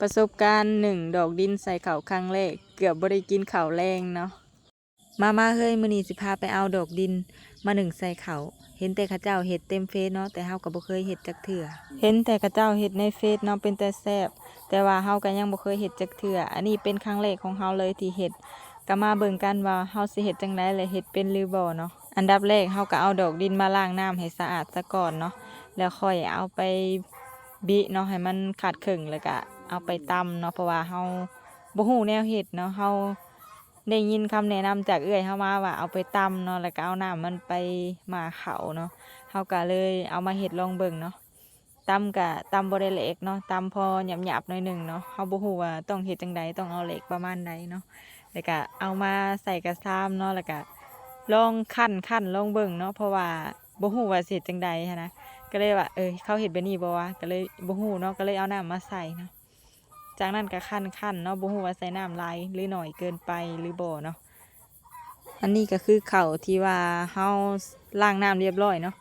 ປະສົບການໜຶ້ງດອກດິນໃສ່ເຂົ້າຄັ້ງແລກ ເກືອບບໍ່ໄດ້ກິນເຂົ້າແລງເນາະ. ມາໆ ເຮີ້ຍ ມື້ນີ້ຊິພາໄປເອົາດອກດິນມາໜຶ້ງໃສ່ເຂົ້າ. ເຫັນແຕ່ເຂົາເຈົ້າເຮັດເຕັມເຟສເນາະ ແຕ່ເຮົາກໍບໍ່ເຄີຍເຮັດຈັກເທື່ອ. ເຫັນແຕ່ເຂົາເຈົ້າເຮັດໃນເຟສເນາະ ເປັນຕາແຊບ ແຕ່ວ່າເຮົາກໍຍັງບໍ່ເຄີຍເຮັດຈັກເທື່ອ. ອັນນີ້ເປັນຄັ້ງແລກຂອງເຮົາເລີຍທີ່ເຮັດ. ກໍມາເບິ່ງກັນວ່າເຮົາຊິເຮັດຈັ່ງໃດ ແລະ ເຮັດເປັນຫຼືບໍ່ເນາະ. ອັນດັບແລກເຮົາກໍເອົາດອກດິນມາລ້າງນ້ຳໃຫ້ສະອາດສາກ່ອນເນາະ ແລ້ວຄ່ອຍເອົາໄປບິເນາະ ໃຫ້ມັນຂາດເຄິ່ງ ແລ້ວກໍເອົາໄປຕຳເນາະ ເພາະວ່າເຮົາບໍ່ຮູ້ແນວເຮັດເນາະ. ເຮົາໄດ້ຍິນຄຳແນະນຳຈາກເອື້ອຍເຮົາມາວ່າເອົາໄປຕຳເນາະ ແລ້ວກໍເອົານ້ຳມັນໄປໝ່າເຂົ້າເນາະ. ເຮົາກໍເລີຍເອົາມາເຮັດລອງເບິ່ງເນາະ. ຕຳກະຕຳບໍ່ໄດ້ແຫຼກເນາະ ຕຳພໍຫຍາບໆ ໜ້ອຍໜຶ່ງເນາະ. ເຮົາບໍ່ຮູ້ວ່າຕ້ອງເຮັດຈັ່ງໃດ ຕ້ອງເອົາແຫຼກປະມານໃດເນາະ. ແລ້ວກະເອົາມາໃສ່ກະຊາມເນາະ ແລ້ວກະລອງຄັ້ນໆ ລອງເບິ່ງເນາະ ເພາະວ່າບໍ່ຮູ້ວ່າຊິເຮັດຈັ່ງໃດຫັ້ນນະ. ກໍເລີຍວ່າ ເອີ ເຂົາເຮັດແບບນີ້ບໍ່ວະ ກໍເລີຍບໍ່ຮູ້ເນາະ ກໍເລີຍເອົານ້ຳມາໃສ່ເນາະ. ຈາກນັ້ນກໍຄັ້ນໆ ເນາະ ບໍ່ຮູ້ວ່າໃສ່ນ້ຳຫຼາຍ ຫຼື ໜ້ອຍເກີນໄປ ຫຼື ບໍ່ເນາະ. ອັນນີ້ກໍຄືເຂົ້າທີ່ວ່າເຮົາລ້າງນ້ຳລຽບຮ້ອຍເນາະ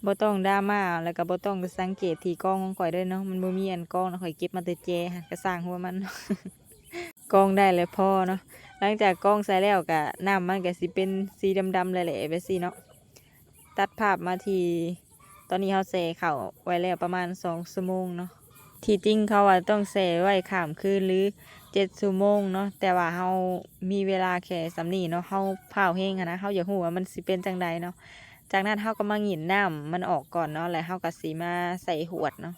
ບໍ່ຕ້ອງດຣາມາ ແລ້ວກໍບໍ່ຕ້ອງໄປສັງເກດທີ່ກອງຂອງຂ້ອຍເດີເນາະ. ມັນບໍ່ມີອັນກອງເນາະ ຂ້ອຍເກັບມາແຕ່ແຈຫັ້ນ ກໍຊ່າງຫົວມັນເນາະ ກອງໄດ້ແລ້ວພໍເນາະ. ຫຼັງຈາກກອງໃສ່ແລ້ວກໍນ້ຳມັນກໍຊິເປັນສີດຳໆ ແຫຼະໆ ແບບຊີ້ເນາະ. ຕັດພາບມາທີ່ ຕອນນີ້ເຮົາແຊ່ເຂົ້າໄວ້ແລ້ວປະມານສອງຊົ່ວໂມງເນາະ. ທີ່ຈິງເຂົາວ່າຕ້ອງແຊ່ໄວ້ຂ້າມຄືນ ຫຼື ເຈັດຊົ່ວໂມງເນາະ ແຕ່ວ່າເຮົາມີເວລາແຄ່ສ່ຳນີ້ເນາະ ເຮົາພ້າວແຮງຫັ້ນນະ ເຮົາຢາກຮູ້ວ່າມັນຊິເປັນຈັ່ງໃດເນາະ. ຈາກນັ້ນເຮົາກໍມາຫຍິນນ້ຳມັນອອກກ່ອນເນາະ ແລ້ວເຮົາກໍຊິມາໃສ່ຫວດເນາະ.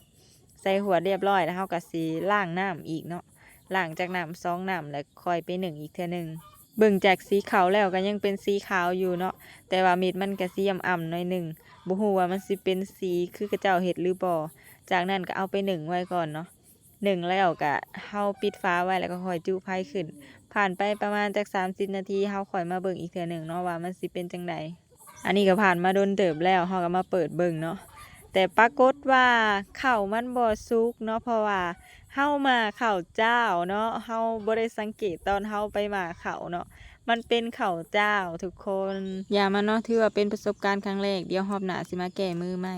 ໃສ່ຫວດລຽບຮ້ອຍແລ້ວ ເຮົາກໍຊິລ້າງນ້ຳອີກເນາະ ລ້າງຈັກນ້ຳສອງນ້ຳ ແລ້ວຄ່ອຍໄປໜຶ້ງອີກເທື່ອໜຶ່ງ. ເບິ່ງຈາກສີເຂົ້າແລ້ວກໍຍັງເປັນສີຂາວຢູ່ເນາະ ແຕ່ວ່າເມັດມັນກໍຊິອຳໆ ໜ້ອຍໜຶ່ງ ບໍ່ຮູ້ວ່າມັນຊິເປັນສີຄືເຂົາເຈົ້າເຮັດຫຼືບໍ່. ຈາກນັ້ນກໍເອົາໄປໜຶ້ງໄວ້ກ່ອນເນາະ ໜຶ້ງແລ້ວກໍເຮົາປິດຝາໄວ້ ແລ້ວກໍຄ່ອຍຈຸໄຟຂຶ້ນ. ຜ່ານໄປປະມານຈັກສາມສິບນາທີ ເຮົາຄ່ອຍມາເບິ່ງອີກເທື່ອໜຶ່ງເນາະ ວ່າມັນຊິເປັນຈັ່ງໃດ. ອັນນີ້ກໍຜ່ານມາດົນເຕີບແລ້ວ ເຮົາກໍມາເປີດເບິ່ງເນາະ ແຕ່ປາກົດວ່າເຂົ້າມັນບໍ່ສຸກເນາະ ເພາະວ່າເຮົາໝ່າເຂົ້າຈ້າວເນາະ ເຮົາບໍ່ໄດ້ສັງເກດຕອນເຮົາໄປໝ່າເຂົ້າເນາະ ມັນເປັນເຂົ້າຈ້າວທຸກຄົນ. ຢ່າມາເນາະ ຖືວ່າເປັນປະສົບການຄັ້ງແລກ ດຽວຮອບໜ້າຊິມາແກ້ມືໃໝ່.